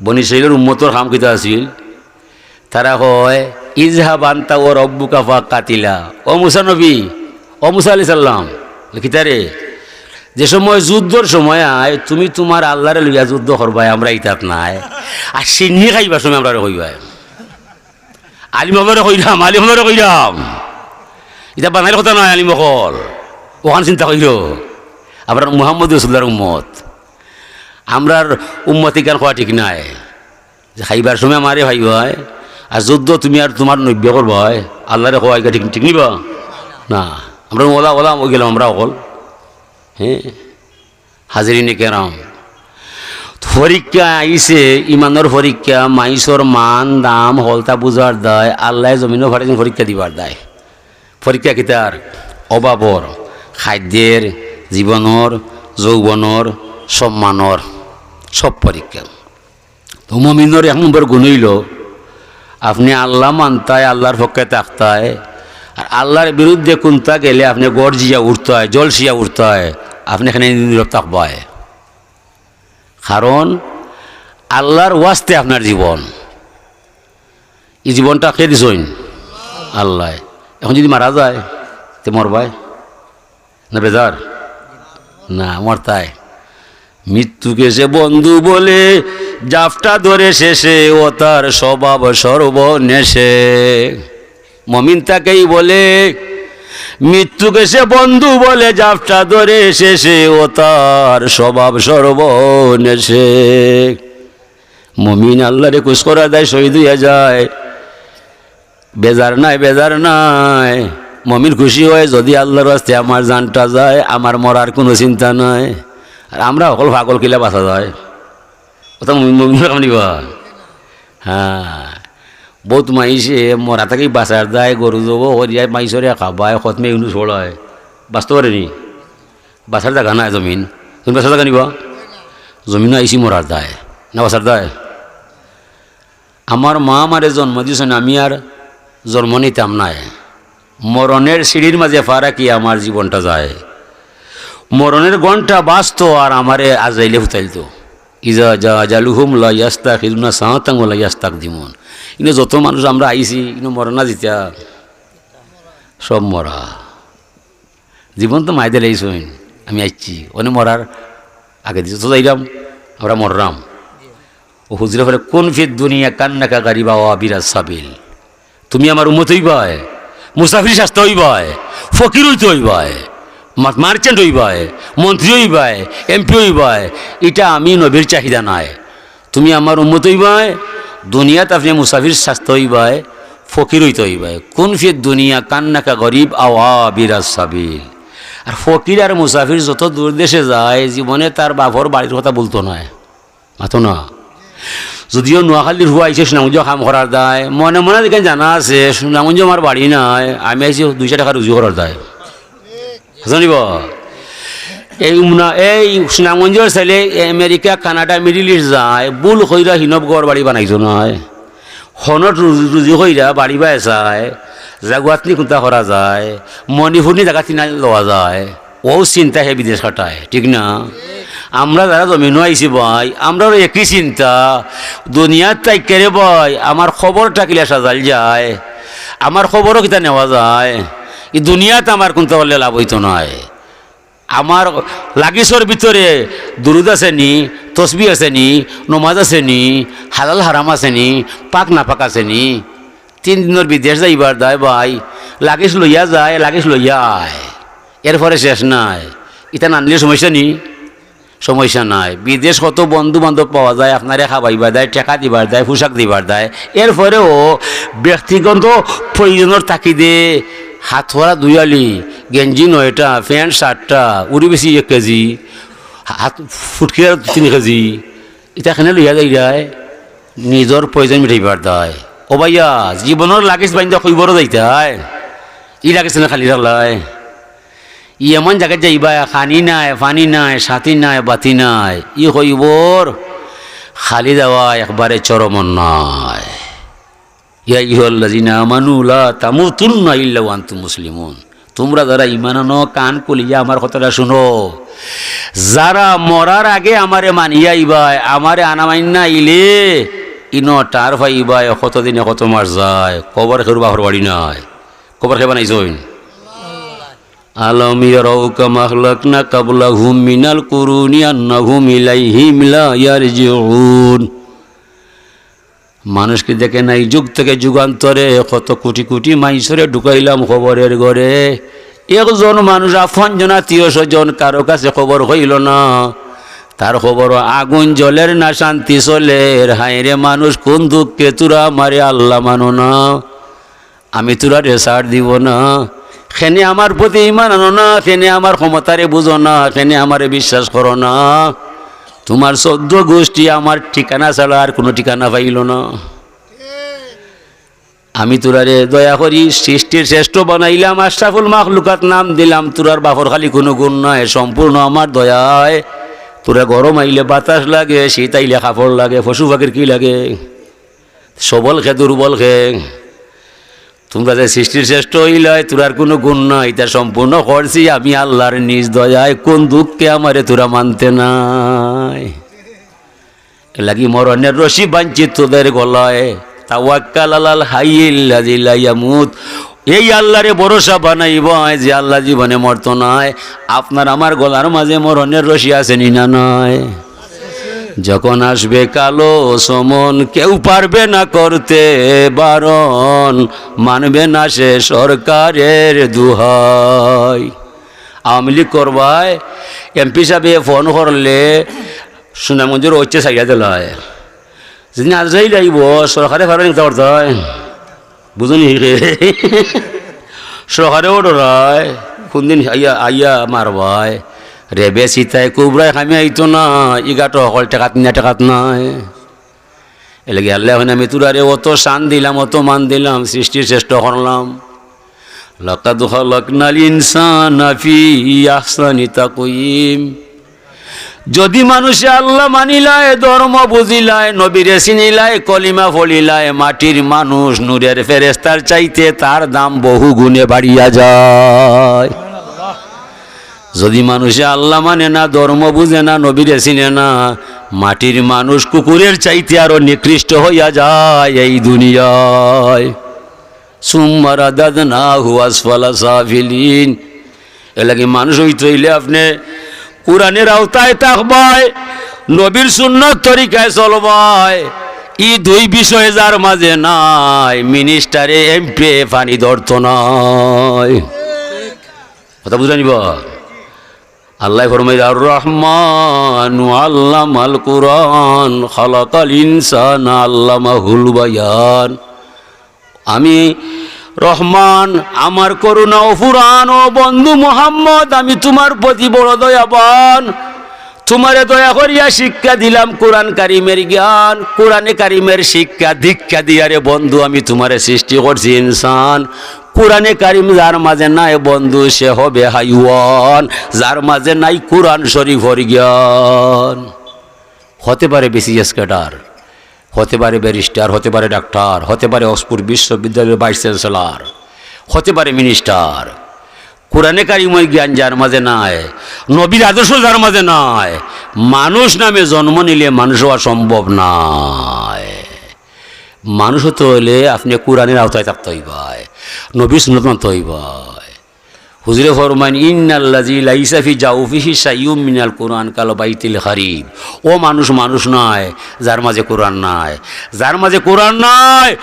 বনি ইসরাইলর উম্মতর কাম কিতা আছিল? তারা কয়, "ইজহাব আনতা ওয়া রাব্বুকা ফাকাতিলা।" ও মুসা নবী, ও মুসা আলাইহিস সালাম, কিতা রে? যে সময় যুদ্ধর সময় আয়, তুমি তুমার আল্লারে লইয়া যুদ্ধ করবায়, আমরা ইতাত নায়। আর সিন্নি খাইবার সময় আমরারে কইবায়। আলিম অকলরে কইরাম, আলিম অকলরে কইরাম। ইতা বানাইল কথা নায়, আলিম অকল। অখান চিন্তা করিও। আমরা মুহাম্মদ রাসুলুল্লাহর উম্মত। আমরার উম্মত ইখান কওয়া ঠিক নায়। যে খাইবার সময় আমারে খাইবায়, আর যুদ্ধ তুমি আর তুমার নবীয়ে করবায়, আল্লারে কওয়া ইখান ঠিক, ঠিক নি বা? না। আমরা অলা, অলা অইগেলাম আমরা অকল। হে, হাজিরিনে কেরাম, পরীক্ষা আইছে, ইমানর পরীক্ষা, মাইনষর মান দাম হকলতা বুঝার দায়, আল্লায় জমিনো পাঠাইছইন পরীক্ষা দিবার দায়। পরীক্ষা কিতার? অভাবর, খাদ্যের, জীবনর, যৌবনর, সম্মানর, সব পরীক্ষা। তো মুমিনর এক নম্বর গুণ অইলো, আপনে আল্লা মানতায়, আল্লার পক্ষে থাকতায়, আর আল্লার বিরুদ্ধে কুন্তা গেলে আপনে গর্জিয়া উঠতায়, জলসিয়া উঠতায়, আপনে কেনে নীরব থাকবায়। কারণ আল্লার ওয়াস্তে আপনার জীবন, ই জীবনটা কে দিছইন? আল্লায়। এখন যুদি মারা যায়, তে মরবায় না বেজার? না, মরতায়। মৃত্যুকে সে বন্ধু বলে, জাপটা ধরে শেষে, ও তার স্বভাব সর্বনেশে। মমিন তাকেই বলে, মৃত্যুকে সে বন্ধু বলে, জাপটা ধরে শেষে, ও তার স্বভাব সর্বনেশে। মমিন আল্লারে খুশ করার দায় শহীদ অইয়া যায়। বেজার নাই, বেজার নাই। মমিন খুশি অয়, যুদি আল্লার ওয়াস্তে আমার জানটা যায়, আমার মরার কুনু চিন্তা নাই। আর আমরা হকল পাগল, কিলা বাঁচা যায়? অতা মমিন, মমিনর কাম নি বা? হ্যাঁ, বউত মাইনষে মরা থাকি বাঁচার দায়, গরু জবো করিয়া মাইনষরে খাবায়, খতমে ইউনুস পড়ায়, বাঁচতো পারেনি। বাঁচার জাগা নাই জমিন, জমিন বাঁচার জাগা নি বা? জমিনো আইছি মরার দায়, না বাঁচার দায়? আমার মা আমারে জন্ম দিছইন, আমি আর জন্ম নিতাম নায়। মরণের সিঁড়ির মাঝে পা রাখি আমার জীবনটা যায়। মরণের ঘন্টা বাজতো আর আমারে আজরাইলে হুতাইলতো। ইজা জা আজালুহুম লা ইয়াস্তাখিরুনা সাআতান ওয়া লা ইয়াস্তাকদিমুন। ইনো যত মানুষ আমরা আইছি, ইনো মরনা যিতা, সব মরা। জীবন তো মাই দিলাইছইন, আমি আইছি, অনে মরার আগে দিছে তো যাইরাম, আমরা মররাম। ও হুজুরে বলে, "কুন ফিদ দুনিয়া কান্নাকা গারিবা ওয়া আবিরা সাবিল।" তুমি আমার উম্মত অইবায়, মুসাফির সাজতা অইবায়, ফকির অইতে অইবায়, মা-, মার্চেন্ট অইবায়, মন্ত্রী অইবায়, এমপি অইবায়, ইটা আমি নবীর চাহিদা নায়। তুমি আমার উম্মত অইবায়, দুনিয়াত আপনে মুসাফির সাজতা অইবায়, ফকির অইতে অইবায়। কুন ফিদ দুনিয়া কান্নাকা গরিব আও আবিরা সাবিল। আর ফকির আর মুসাফির যত দূর দেশে যায়, জীবনে তার বাপর বাড়ির কথা ভুলতো নায়, মাতো না। যুদিও নোয়াখালীর ফুয়া আইছে সুনামগঞ্জ কাম করার দায়, মনে মনে যেখান জানা আছে সুনামগঞ্জ আমার বাড়ি নায়, আমি আইছি দুইশো টেকা রুজি করার দায়। জানিব? এই উমনা-, এই সুনামগঞ্জর ছেলে আমেরিকা, কানাডা, মিডিল ইস্ট যায়, ভুল কইরা হিনব ঘর বাড়ি বানাইতো নায়। হনত রুজি, রুজি কইরা বাড়ি বায় চায়, জাগুয়াত নি কুন্তা করা যায়, মণিপুর নি জাগা তিনা লওয়া যায়, অউ চিন্তা হে বিদেশ কাটায়, ঠিক না? আমরা যারা জমিনো আইছি ভাই, আমরারও একই চিন্তা, দুনিয়াত থাকি রে ভাই, আমার কবরটা কিলা সাজাইল যায়, আমার কবরও কিতা নেওয়া যায়, ই দুনিয়াত আমার কুন্তা করলে লাভ অইতো নায়। আমার লাগিসর ভিতরে দুরুদ আছে নি, তসবি আছে নি, নমাজ আছে নি, হালাল হারাম আছে নি, পাক নাপাক আছে নি? তিন দিনর বিদেশ যাইবার দায় ভাই, লাগিস লইয়া যায়, লাগিস লইয়া আয়, এরপরে শেষ নাই। ইতা নানলে সমস্যা নি? সমস্যা নাই। বিদেশ কত বন্ধু বান্ধব পাওয়া যায়, আপনারে খাবাইবার দায়, টেকা দিবার দায়, পোশাক দিবার দায়, এরপরেও ব্যক্তিগত প্রয়োজনর তাকিদে হাত ভরা দুই আলি, গেঞ্জি নয়টা, প্যান্ট সাতটা, উড়ি বেশি এক কেজি, হাত ফুটকিরা তিন কেজি, ইতা কেনে লইয়া যাইরায়? নিজর প্রয়োজন মিটাইবার দায়। ও ভাইয়া, জীবনর লাগিস বান্ধা কইবরো যাইতায়, ই লাগিস না খালি রাখলায়। ই এমন জাগাত যাইবা, খানি নাই, পানি নাই, সাথী নাই, বাতি নাই। ই কইবর খালি যাওয়া একবারে চরম অন্যায়। ইয়া আইয়ুহাল্লাযীনা আমানু লা তামুতুন্না ইল্লা ওয়া আনতুম মুসলিমুন। তোমরা যারা ঈমান আনো, কান খুলিয়া আমার কথাটা শুনো। যারা মরার আগে আমারে মানিয়া আইবায়, আমারে আনা মাইন্না আইলে, ইনো ঠার পাইবায়, কত দিনে কত মাস যায়, কবর কেউর বাপর বাড়ি নায়, কবর কে বানাইছইন? আলাম ইয়ারাউ কাম আহলাকনা ক্বাবলাহুম মিনাল কুরুনি আন্নাহুম ইলাইহিম লা ইয়ারজিউন। মানুষ কি দেখে না, এই যুগ থেকে যুগান্তরে কত কোটি কোটি মাইনষরে ঢুকাইলাম কবরের ঘরে, একজন মানুষ আপনজন আত্মীয় স্বজন কারো কাছে খবর কইল না, তার খবর আগুন জ্বলের না শান্তি চলের। হায় রে মানুষ, কোন দুঃখে তোরা আমারে আল্লাহ মানো না? আমি তোরারে ছাড় দিব না। কেনে আমার প্রতি ঈমান আনো না, কেনে আমার ক্ষমতারে বুঝো না, কেনে আমারে বিশ্বাস করো না। তোমার চৌদ্দ গোষ্ঠী আমার ঠিকানা ছাড়া আর কোনো ঠিকানা পাইল না। আমি তোরারে দয়া করি সৃষ্টির শ্রেষ্ঠ বানাইলাম, আশরাফুল মাখলুকাত নাম দিলাম, তোরার বাপর খালি কোনো গুণ নাই, সম্পূর্ণ আমার দয়ায়। তোরা গরম আইলে বাতাস লাগে, শীত আইলে কাপড় লাগে, পশু পাখির কি লাগে? সবল খে দুর্বল খে? তোমরা যে সৃষ্টির শ্রেষ্ঠ অইলায়, তোরার কোনো গুণ নাই, ইতা সম্পূর্ণ করছি আমি আল্লাহর নিজ দয়ায়। কোন দুঃখে আমারে তোরা মানতে নাই? এর লাগি মরণের রশি বানছি তোদের গলায়। তাওয়াক্কাল আলাল হাইয়িল্লাযী লা ইয়ামুত। এই আল্লাহরে ভরসা বানাইবায় যে আল্লাহ জীবনে মরতো নায়। আপনার আমার গলার মাঝে মরণের রশি আছে নি না নাই? যখন আসবে কালো সমন, কেউ পারবে না করতে বারণ, মানবে না সে সরকারের দুহাই। আওয়ামী লীগ করবায়, এমপি সাহেবে ফোন করলে সুনামগঞ্জর ঐচ্ছে ছাড়িয়া দিলায়। যেদিন আজরাইল আইব, সরকারে পারবে না করতে। বুঝুনি রে? সরকারেও ডরায়, কোনদিন আইয়া, আইয়া মারবায়। রেবে সিতায় কুবরায় খামি আইতো না, ইগাটো হকল টেকাত না, টেকাত নাই। এর লাগি আল্লাহ এখন আমি তোরারে অত শান দিলাম, অত মান দিলাম, সৃষ্টির শ্রেষ্ঠ করলাম। লাকাদ খালাকনাল ইনসানা ফি আহসানি তাকওয়িম। যদি মানুষে আল্লাহ মানিলায়, ধর্ম বুঝিলায়, নবীরে চিনিলায়, কলিমা পড়িলায়, মাটির মানুষ নূরের ফেরেস্তার চাইতে তার দাম বহু গুণে বাড়িয়া যায়। যদি মানুষে আল্লাহ মানে না, ধর্ম বুঝে না, নবীরে চিনে না, মাটির মানুষ কুকুরের চাইতে আরো নিকৃষ্ট হইয়া যায় এই দুনিয়ায়। সুম্মা রাদাদনাহু আসফালা সাফিলিন। এর লাগি মানুষ অইতে অইলে আপনে কোরআনের আওতায় থাকবায়, নবীর সুন্নত তরিকায় চলবায়। ই দুই বিষয়ে যার মাঝে নাই, মিনিস্টারে এমপিয়ে পানি ধরতো নায়। কথা বুঝা নিবা? আল্লাহ ফরমাইল, আর রহমানু আল্লামাল কুরআন, খালাকাল ইনসানা আল্লামাহুল বায়ান। আমি রহমান, আমার করুণা অফুরান। ও বন্ধু মোহাম্মদ, আমি তোমার প্রতি বড় দয়াবান। তোমারে দয়া করিয়া শিক্ষা দিলাম কোরআন কারিমের জ্ঞান, কোরআনে কারিমের শিক্ষা দীক্ষা দিয়ারে বন্ধু আমি তোমারে সৃষ্টি করছি ইনসান। কোরআনে কারিম যার মাঝে নাই বন্ধু, সে হবে হাইওয়ান। যার মাঝে নাই কোরআন শরীফর জ্ঞান, হতে পারে বিসিএস ক্যাডার, হতে পারে ব্যারিস্টার, হতে পারে ডাক্তার, হতে পারে অক্সফোর্ড বিশ্ববিদ্যালয়ের ভাইস চ্যান্সেলর, হতে পারে মিনিস্টার। কোরআনে কারিমর জ্ঞান যার মাঝে নাই, নবীর আদর্শ যার মাঝে নাই, মানুষ নামে জন্ম নিলে মানুষ হওয়া সম্ভব নয়। মানুষ হতে হইলে আপনে কোরআনের আওতায় থাকতে হইবায়, নবীর সুন্নত মানতে হইবায়। হুজুরে ফরমাইন, "ইন্নাল্লাযী লাইসা ফি জাওফিহি শাইউম মিনাল কুরআন কাল বাইতিল খারিব।" ও মানুষ, মানুষ নায়, যার মাঝে কোরআন নাই। যার মাঝে কোরআন নাই,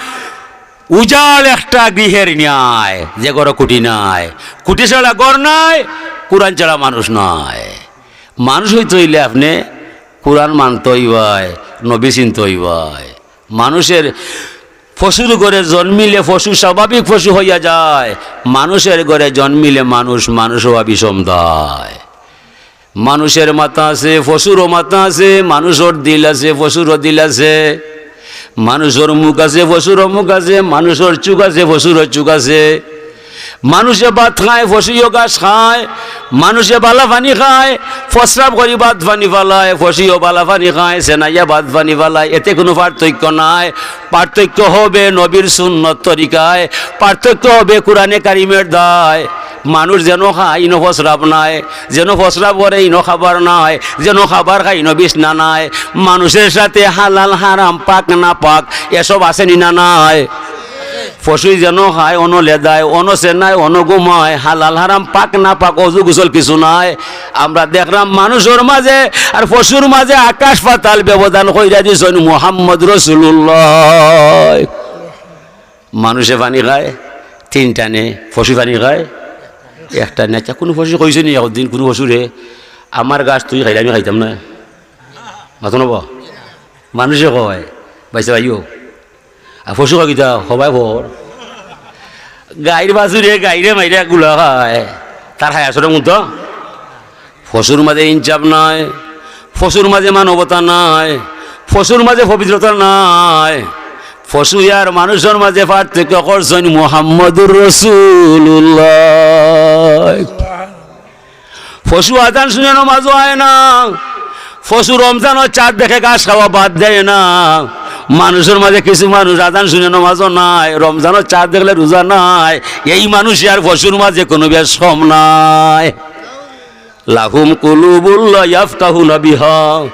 উজাড় একটা গৃহের ন্যায়, যে ঘরো খুঁটি নাই। খুঁটি ছাড়া ঘর নাই, কোরআন ছাড়া মানুষ নাই। মানুষ হইতে হইলে আপনে কোরআন মানতে হইবায়, নবী চিনতে হইবায়। মানুষের, পশুর ঘরে জন্মিলে পশু স্বাভাবিক পশু হইয়া যায়, মানুষের ঘরে জন্মিলে মানুষ, মানুষ হওয়া বিষম দায়। মানুষের মাথা আছে, পশুরও মাথা আছে, মানুষর দিল আছে, পশুরও দিল আছে। মানুষর মুখ আছে, পশুরও মুখ আছে, মানুষর চুখ আছে, পশুরও চুখ আছে। মানুষে ভাত খায়, পশুও ঘাস খায়। মানুষে বালা পানি খায়, প্রস্রাব করি ভাত পানি ফালায়, পশুও বালা পানি খায়, সেনাইয়া ভাত পানি ফালায়। এতে কুনু পার্থক্য নাই। পার্থক্য হবে নবীর সুন্নত তরিকায়, পার্থক্য হবে কোরআনে কারিমের দায়। মানুষ যেন খায়, ইনো প্রস্রাব নাই, যেন প্রস্রাব করে, ইনো খাবার নাই, যেন খাবার খায়, ইনো বিছনা নাই। মানুষের সাথে হালাল হারাম, পাক না পাক, এসব আছে নি না নাই? পশুই যেন খায়, অনো লেদায়, অনো সেনায়, অনো ঘুমায়, হালাল হারাম, পাক না পাক, অজু গোসল কিছু নাই। আমরা দেখলাম মানুষর মাঝে আর পশুর মাঝে আকাশ পাতাল ব্যবধান কইরা দিছইন মুহাম্মদ রসুলুল্লাহ। মানুষে পানি খায় তিন টানে, পশু পানি খায় এক টানে। আচ্ছা, কুনু পশু কইছে নি একদিন কুনু পশুরে, "আমার ঘাস তুই খাইলে আমি খাইতাম না"? মাতো না বা? মানুষে কয়, বাইসা ভাইও। আর পশু কয় কিতা? হবায় পর। গাইর বাছুরে গাইরে মাইরে গুলা খায়, তার হায়া সরে মুতো। পশুর মাঝে ইনসাফ নাই, পশুর মাঝে মানবতা নাই, পশুর মাঝে পবিত্রতা নাই। পশু আর মানুষর মাঝে পার্থক্য করছইন মুহাম্মদুর রাসূলুল্লাহ। পশু আজান শুনে নমাজও আয় না, পশু রমজানর চাঁদ দেখে ঘাস খাওয়া বাদ দেয় না। মানুষর মাঝে কিছু মানুষ আজান শুনে নমাজও নাই, রমজানর চাঁদ দেখলে রোজা নাই। এই মানুষ আর পশুর মাঝে কুনু বেশ কম নাই। লাহুম কুলুবুল লা ইয়াফকাহুনা বিহা।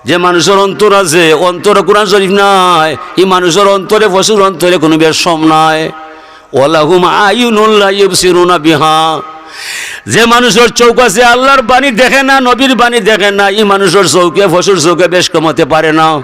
যে মানুষর অন্তর আছে, অন্তরে কোরআন শরীফ নাই, ই মানুষর অন্তরে, পশুর অন্তরে কুনু বেশ কম নাই। ওয়ালাহুম আয়ুনুল লা ইউবসিরুনা বিহা। যে মানুষর চউখ আছে, আল্লাহর বাণী দেখে না, নবীর বাণী দেখে না, ই মানুষর চউখে পশুর চউখে বেশ কম অইতে পারে না।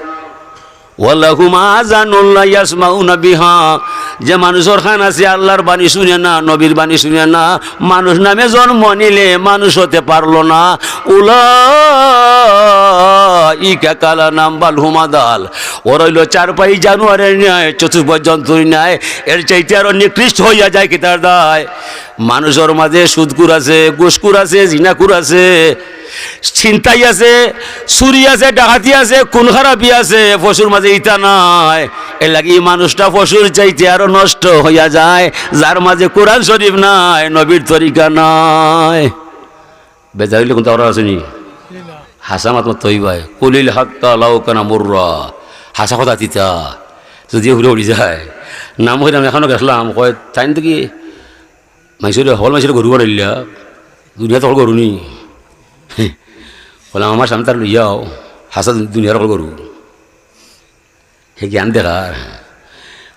ওয়ালাহুম আযানুল লা ইয়াসমাউনা বিহা। যে মানুষর কান আছে, আল্লাহর বাণী শুনে না, নবীর বাণী শুনে না, মানুষ নামে জন্ম নিলে মানুষ অইতে পারলো না। উলাইকা কাল আনআম বাল হুম আদাল। ওরা অইলো চারপাই জানোয়ারের ন্যায়, চতুষ্পদ জন্তুর ন্যায়, এর চাইতে আরো নিকৃষ্ট অইয়া যায় কিতার দায়। মানুষর মাঝে সুদখুর আছে, ঘুষখুর আছে, জিনাখুর আছে, ছিনতাই আছে, চুরি আছে, ডাকাতি আছে, খুন খারাপি আছে, পশুর মাঝে ইতা নাই। এর লাগি ই মানুষটা পশুর চাইতে আরো নষ্ট অইয়া যায়, যার মাঝে কোরআন শরীফ নাই, নবীর তরিকা নাই। বেজার অইলে কুনতা করার আছে নি? হাছা মাত মাততে অইবায়। কুলিল হাক্কা লাউ কানা মুররা। হাছা কথা তিতা। যুদিও হুরে উড়ি যায়। নাম কইরাম, এখানো গেছলাম, কয়, "তাইন তো কি মাইনষরে, হকল মাইনষরে গরু বানাইলা, দুনিয়াত হকল গরু নি?" কইলাম, "আমার সামনে তার লইয়াও, হাছা দু-, দুনিয়ার হকল গরু।" হে জ্ঞান দেখার।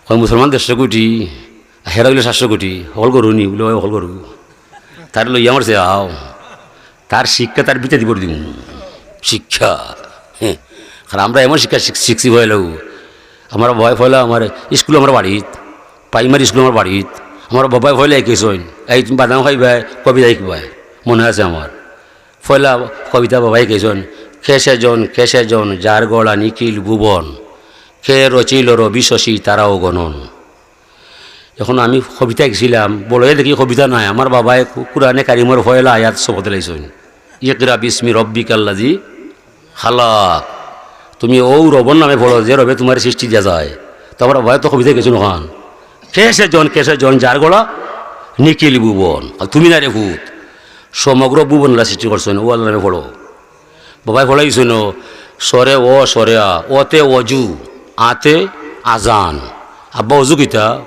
কয়, "মুসলমান দেড়শো কোটি, আর হেরা অইলো সাতশো কোটি, হকল গরু নি?" বলে, "অয় হকল গরু।" তার লইয়া আমার সে আও, তার শিক্ষা তার ভিতরে ভরি দিমু। শিক্ষা, হ্যাঁ। আর আমরা এমন শিক্ষা শিখ-, শিখছি পয়লাউ। আমার বাবায় পয়লা আমার স্কুল আমার বাড়িত, প্রাইমারি স্কুল আমার বাড়িত। আমার বাবায় পয়লা শিখাইছইন, "এই তুমি বাদাম খাইবায়, কবিতা শিখবায়।" মনে আছে আমার। পয়লা কবিতা বাবায় শিখাইছইন, "কে সে জন, কে সে জন, যার গড়া নিখিল ভুবন, কে রচিল রবি শশী তারাও গণন।" এখন আমি কবিতা শিখছিলাম, বড় অইয়া দেখি কবিতা নায়, আমার বাবায় কু-, কোরআনে কারিমর পয়লা আয়াত শপথ লাইছইন, "ইকরা বিসমি রব্বিকাল্লাযী খালাক।" তুমি অউ রবর নামে পড়ো, যে রবে তুমারে সৃষ্টি দিয়া যায়। তো আমার বাবায় তো কবিতা শিখাইছইন অখান, "কে সে জন, কে সে জন, যার গড়া নিখিল ভুবন।" আর তুমি না রে পুত, সমগ্র ভুবন আল্লায় সৃষ্টি করছইন, অউ আল্লার নামে পড়ো। বাবায় পড়াইছইন, সরে অ, সরে আ, অতে অজু, আতে আজান। আব্বা, অজু কিতা?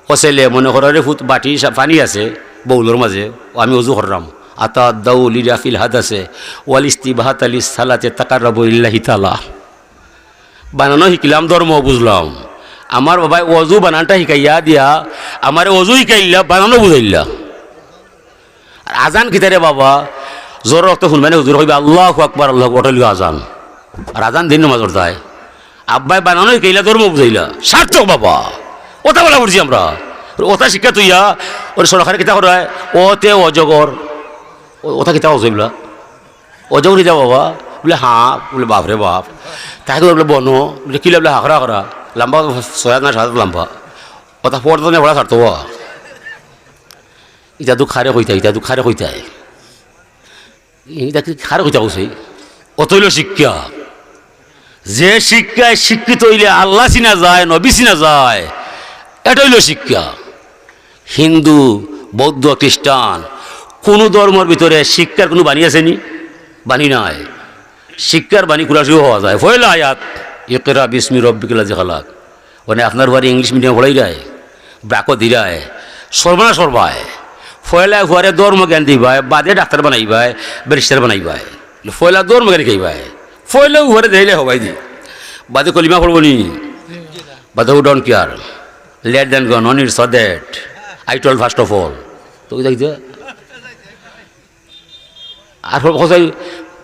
ও ছেলে, মনে করো রে পুত, বাটি সা-, পানি আছে বাউলর মাঝে, ও আমি অজু কররাম। আতাওয়াদ্দাউ লিরাফিল হাদাসে ওয়াল ইস্তিবাহাতা লিস সালাতে তাকাররাবু ইলাল্লাহি তাআলা। বানানো শিখলাম, ধর্ম বুঝলাম। আমার বাবায় অজু বানানটা শিখাইয়া দিয়া আমারে অজু শিখাইলা, বানানো বুঝাইলা। আর আজান কিতা রে বাবা? জোর অক্ত হুনবায় নি হুজুরে কইবা, "আল্লাহু আকবার, আল্লাহু আকবার", অটা অইলো আজান। আর আজান দিন নমাজ পড়তায়। আব্বায় বানানো শিখাইলা, ধর্ম বুঝাইলা। সার্থক বাবা। অটা বলা পড়ছি আমরা। অটা শিক্ষা থইয়া, ওরে সরকারে কিতা করায়? অতে অজগর। অ-, অটা কিতা অজগর বলা? অজগর কিতা বাবা? বলে, "হাঁ।" বলে, "বাপ রে বাপ।" তাকে বলে, "বনো।" বলে, "কিলা?" বলে, "হাকরা হাকরা। লম্বা ছয় হাত না সাত হাত লম্বা।" অটা পড়তে না পড়া সার্থক বাবা। ইতা তো কারে কইতায়, ইতা তো কারে কইতায়। ইতা কি কারে কইতায় কইছে? অটা অইলো শিক্ষা। যে শিক্ষায় শিক্ষিত অইলে আল্লাহ চিনা যায়, নবী চিনা যায়, এটা অইলো শিক্ষা। হিন্দু, বৌদ্ধ, খ্রিস্টান, কুনু ধর্মর ভিতরে শিক্ষার কুনু বাণী আছে নি? বাণী নাই। শিক্ষার বাণী কুরআন শরীফো পাওয়া যায়। পয়লা আয়াত, "ইকরা বিসমি রব্বিকাল্লাযী খালাক।" মানে আপনার ফুয়ারে ইংলিশ মিডিয়াম পড়াইরায়, ব্রাকো দিরায়, সর্বনাশ করবায়। পয়লা ফুয়ারে ধর্ম জ্ঞান দিবায়, বাদে ডাক্তার বানাইবায়, ব্যারিস্টার বানাইবায়। পয়লা ধর্ম জ্ঞান শিখাইবায়। পয়লা ফুয়ারে দিলে হবাই দি। বাদে কলিমা পড়বো নি? বাদে who don't care, let them go, no need for that, I told first of all। তো কিতা কিতা? আর সব কথাই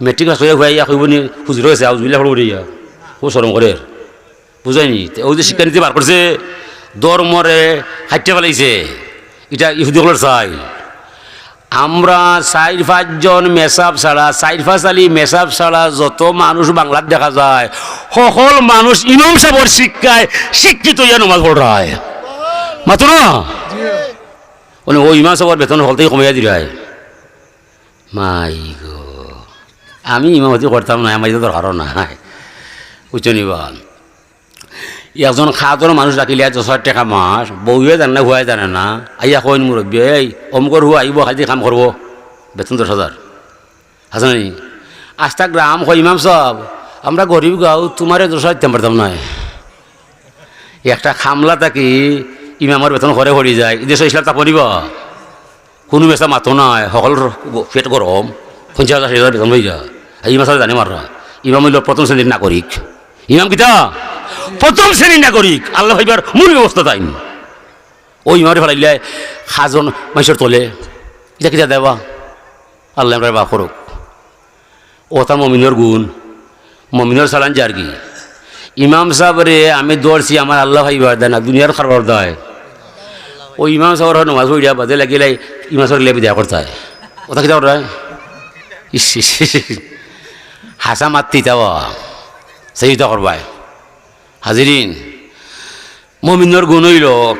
মেট্রিক পাস করিয়া ফুয়াইয়া কইবো নি, "হুজুর অইছে, আউজুবিল্লাহ পড়বো রে ইয়া।" খুব শরম করের। বুঝাইনি? তে অউ যে শিক্ষানীতি বার করছে, ধর্মরে কাটিয়া ফালাইছে, ইটা ইহুদি অকলর চাইল। আমরা চাইর পাঁচজন মেসাব ছাড়া, চাইর পাঁচ আলি মেসাব ছাড়া যত মানুষ বাংলাত দেখা যায়, হকল মানুষ ইমাম সাবর শিক্ষায় শিক্ষিত অইয়া নমাজ পড়রায়। মাতো না? মানে অউ ইমাম সাবর বেতন হকলতেই কমাইয়া দিরায়। মাই গো, আমি ইমামতি করতাম না, আমার ইটা দরকারও নাই। বুঝছো নি বা? একজন খাদর মানুষ রাখিলে দশ হাজার টেকা মাস, বউয়ে জানে না, ফুয়ায় জানে না, আইয়া কইন, "মুরব্বি, এই অমুকর ফুয়া আইবো, খালি কাম করবো, বেতন দশ হাজার।" আছে না নি? আস্তা গ্রাম কয়, "ইমাম সাব, আমরা গরিব গাউ, তুমারে দশ হাজার দিতাম পারতাম নায়।" একটা কামলা থাকি ইমামর বেতন খরে পড়ি যায়, ই দেশো ইসলাম থাকবো নি বা? কুনু মেসাব মাতো নায়, হকলর পেট গরম, পঞ্চাশ হাজার, ষাইট হাজার বেতন পাইরা। আর ইমাম সাবে জানে মাররা, ইমাম অইলো প্রথম শ্রেণীর নাগরিক। ইমাম কিতা? প্রথম শ্রেণীর নাগরিক। আল্লাহ পাইবার মূল ব্যবস্থা তাইন। অউ ইমামরে ফালাইলে খাজন মানষর তলে, ইটা কিতা দেবা? আল্লাহ আমরারে মাফ করউক। অতা মমিনর গুণ, মমিনর চালান যারগি। ইমাম সাবরে আমি ধরছি আমার আল্লাহ পাইবার দায় না, দুনিয়ার কারবার দায়। অউ ইমাম সাবর নমাজ পড়িয়া বাদে লাগিলাই ইমাম সাবরে বিদায় করতায়। অতা কিতা কররায়? ইস, ইস, ইস, ইস। হাছা মাততে ইতা বা, সেই ইতা করবায়। হাজিরিন, মমিনর গুণ অইলো,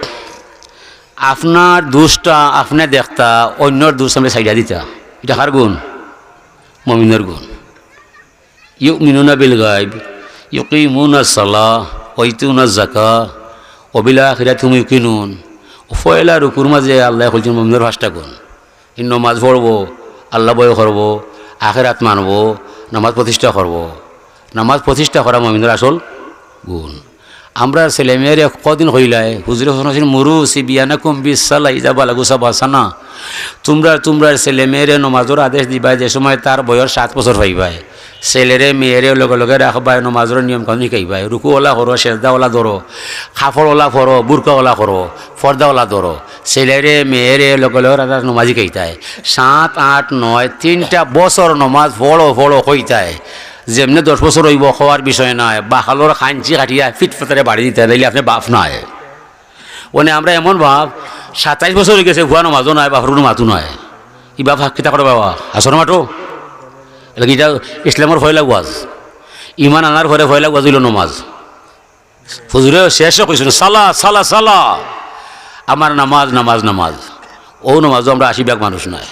আপনার দুষটা আপনে দেখতা, অইন্যর দুষ আপনে ছাড়িয়া দিতা। ইটা কার গুণ? মমিনর গুণ। ইউমিনুনা বিল গায়ব, ইউকিমুনা সালাহ, ওয়া ইউতুনা যাকাহ, ওয়া বিল আখিরাতি হুম ইউকিনুন। পয়লা রুকুর মাঝে আল্লায় কইছইন মমিনর পাঁচটা গুণ। ই নমাজ পড়বো, আল্লাহ ভয় করবো, আখেরাত মানবো, নমাজ প্রতিষ্ঠা করবো। নমাজ প্রতিষ্ঠা করা মমিনর আসল গুণ। আমরার ছেলে মেয়েরে কদিন কইলায়, হুজুরে ফরমাইছইন, "মুরু সিবিয়ানাকুম বিস সালাহ ইজা বালাগু সাবআ সানা।" তুমরা তুমরার ছেলে মেয়েরে নমাজর আদেশ দিবায় যে সময় তার বয়স সাত বছর পাইবায়। ছেলেরে মেয়েরে লগে লগে রাখবায়, নমাজর নিয়ম কানুন শিখাইবায়। রুকু ওলা করো, সেজদা ওলা ধরো, কাপড় ওলা পরো, বুরকা ওলা করো, পর্দা ওলা ধরো। ছেলেরে মেয়েরে লগে লগে রাখা নমাজ শিখাইতায়। সাত, আট, নয়, তিনটা বছর নমাজ পড়ো পড়ো কইতায়। যেমনে দশ বছর অইবো, কওয়ার বিষয় নায়, বাকালর কাঞ্চি কাটিয়া ফিট ফাতারে বাড়ি দিতায়, নাইলে আপনে বাপ নায়। মানে আমরা এমন বাপ, সাতাইশ বছর অইগেছে, ফুয়া নমাজও নায়, বাপর কুনু মাতও নায়। ই বাপ কিতা করে বাবা? হাছর মাঠো? এর লাগি ইটা ইসলামর পয়লা ওয়াজ। ইমান আনার পরে পয়লা ওয়াজ অইলো নমাজ। হুজুরে শেষে কইছইন, "সালা, সালা, সালা, আমার নামাজ, নামাজ, নামাজ।" অউ নমাজও আমরা আশি ভাগ মানুষ নায়।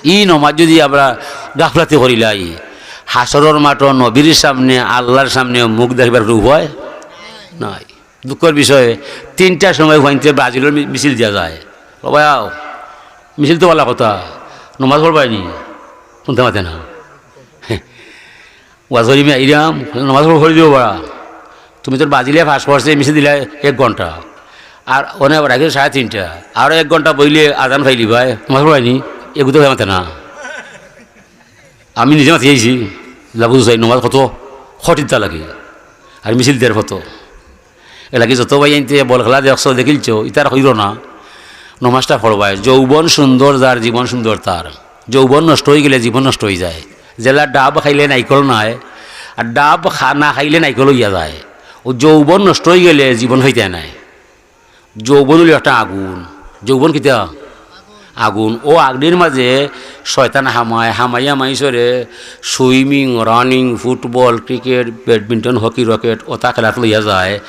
ই নমাজ যুদি আমরা গাফলাতি করিলাই, হাছরর মাঠো নবীর সামনে, আল্লার সামনে মুখ দেখিবার কুনু উপায় নাই। দুঃখর বিষয়, তিনটার সময় ফুয়াইন্তে ব্রাজিলর মি-, মিছিল দিয়া যায়। "ও ভাই আও, মিছিল তো ভালা কথা, নমাজ পড়বায় নি?" হুনতে মাতে না। ওয়াজ করি মি আইরাম, নমাজ পড়ি দিও বাড়া। তুমি তো ব্রাজিলে পাস করছে, মিছিল দিলায় এক ঘন্টা। আর অনে রাখি সাড়ে তিনটা। আরো এক ঘন্টা বইলে আজান পাইলিবায়, নমাজ পড়বায় নি? এগু তো মাতে না। আমি নিজে মাতি আইছি, লাবু চাই নমাজ কত কঠিন তা লাগে। আর মিছিল দের কত। এর লাগি যত ভাইয়াইন্তে বল খেলা দেখছো, দেখিলছো, ইতার কইরো না। নমাজটা পড়বায়। যৌবন সুন্দর যার, জীবন সুন্দর তার। যৌবন নষ্ট অইগেলে জীবন নষ্ট অইযায়। যেলা ডাব খাইলে নাইকল নায়, আর ডাব খা-, না খাইলে নাইকল অইয়া যায়। অউ যৌবন নষ্ট অইগেলে জীবন পাইতায় নায়। যৌবন অইলো একটা আগুন। যৌবন কিতা? আগুন। অউ আগুনর মাঝে শয়তান হামায়, হামাইয়া মাইনষরে swimming, running, football, cricket, badminton, hockey, rocket, অতা খেলাত লইয়া যায়।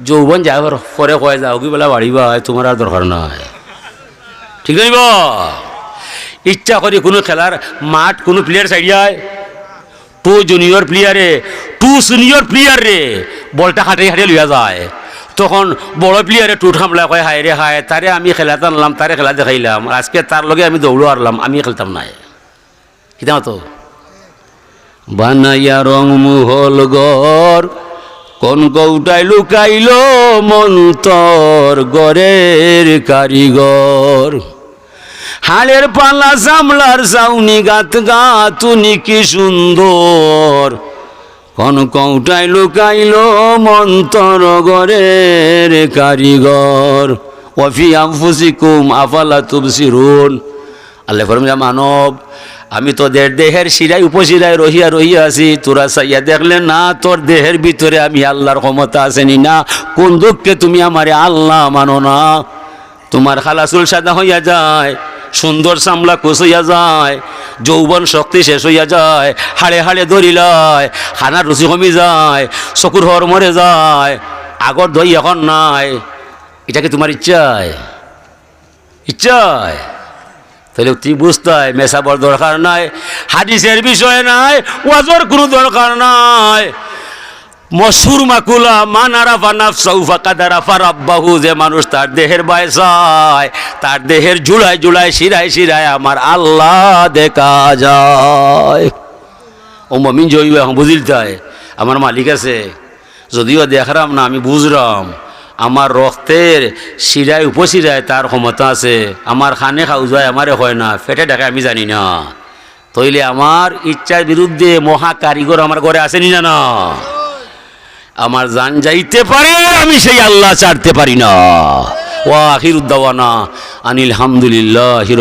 যৌবন যাওয়ার পরে কয়, "যাওগি বেলা বাড়ি ভাই, তুমার আর দরকার নাই।" ঠিক নায় বা? ইচ্ছা করি কুনু খেলার মাঠ, কুনু প্লেয়ার ছাড়িয়ায়, টু জুনিয়র প্লেয়ারে, টু সিনিয়র প্লেয়াররে বলটা হাটাই হাটাই লইয়া যায়। তখন বড় প্লেয়ারে টুট হামলায় কয়, "হায় রে হায়, তারে আমি খেলাত আনলাম, তারে খেলা দেখাইলাম, আর আজকে তার লগে আমি দৌড়ো হারলাম, আমি খেলতাম নায়।" কিতা তো বানাইয়া রং মহল ঘর, কোন কৌটায় লুকাইল মন্তর ঘরের কারিগর। হাড়ের পালা চামড়ার ছাউনি গাত গাতুনি কি সুন্দর, কোন কৌটায় লুকাইল মন্তর ঘরের কারিগর। ওয়াফি আনফুসিকুম আফালা তুবসিরুন। আল্লায় ফরমাইন, মানব, আমি তোদের দেহের শিরায় উপশিরায় রহিয়া রহিয়া আছি, তোরা চাইয়া দেখলে না, তোর দেহের ভিতরে আমি আল্লাহর ক্ষমতা আছে নি না? কোন দুঃখে তুমি আমারে আল্লাহ মানো না? তোমার কালা চুল সাদা হইয়া যায়, সুন্দর চামড়া কুচ হইয়া যায়, যৌবন শক্তি শেষ হইয়া যায়, হাড়ে হাড়ে ধরিলায়, খানার রুচি কমি যায়, চকুর হর মরে যায়, আগর দই এখন নাই। ইটা কি তোমার ইচ্ছায়? ইচ্ছায়? তাইলে তুমি বুঝতায়, মেসাবর দরকার নাই, হাদিসের বিষয় নাই, ওয়াজর কুনু দরকার নাই। মশহুর মাকুলা, "মান আরাফা নাফসাহু ফাকাদ আরাফা রাব্বাহু", যে মানুষ তার দেহের বায় চায়, তার দেহের জুড়ায় জুড়ায়, শিরায় শিরায় আমার আল্লাহ দেখা যায়। ও মমিন যে অইবো, এখন বুঝিলতায়, আমার মালিক আছে, যদিও দেখরাম না, আমি বুঝরাম, আমার রক্তের শিরায় উপশিরায় তার ক্ষমতা আছে, আমার খানে খাউজায় আমারে কয় না, পেটে ডাকে আমি জানি না। তইলে আমার ইচ্ছার বিরুদ্ধে মহা কারিগর আমার ঘরে আছে নি না? না, আমার জান যাইতে পারে, আমি সেই আল্লাহ ছাড়তে পারি না। ওয়া আখিরুদ দাওয়ানা আনিল হামদুলিল্লাহি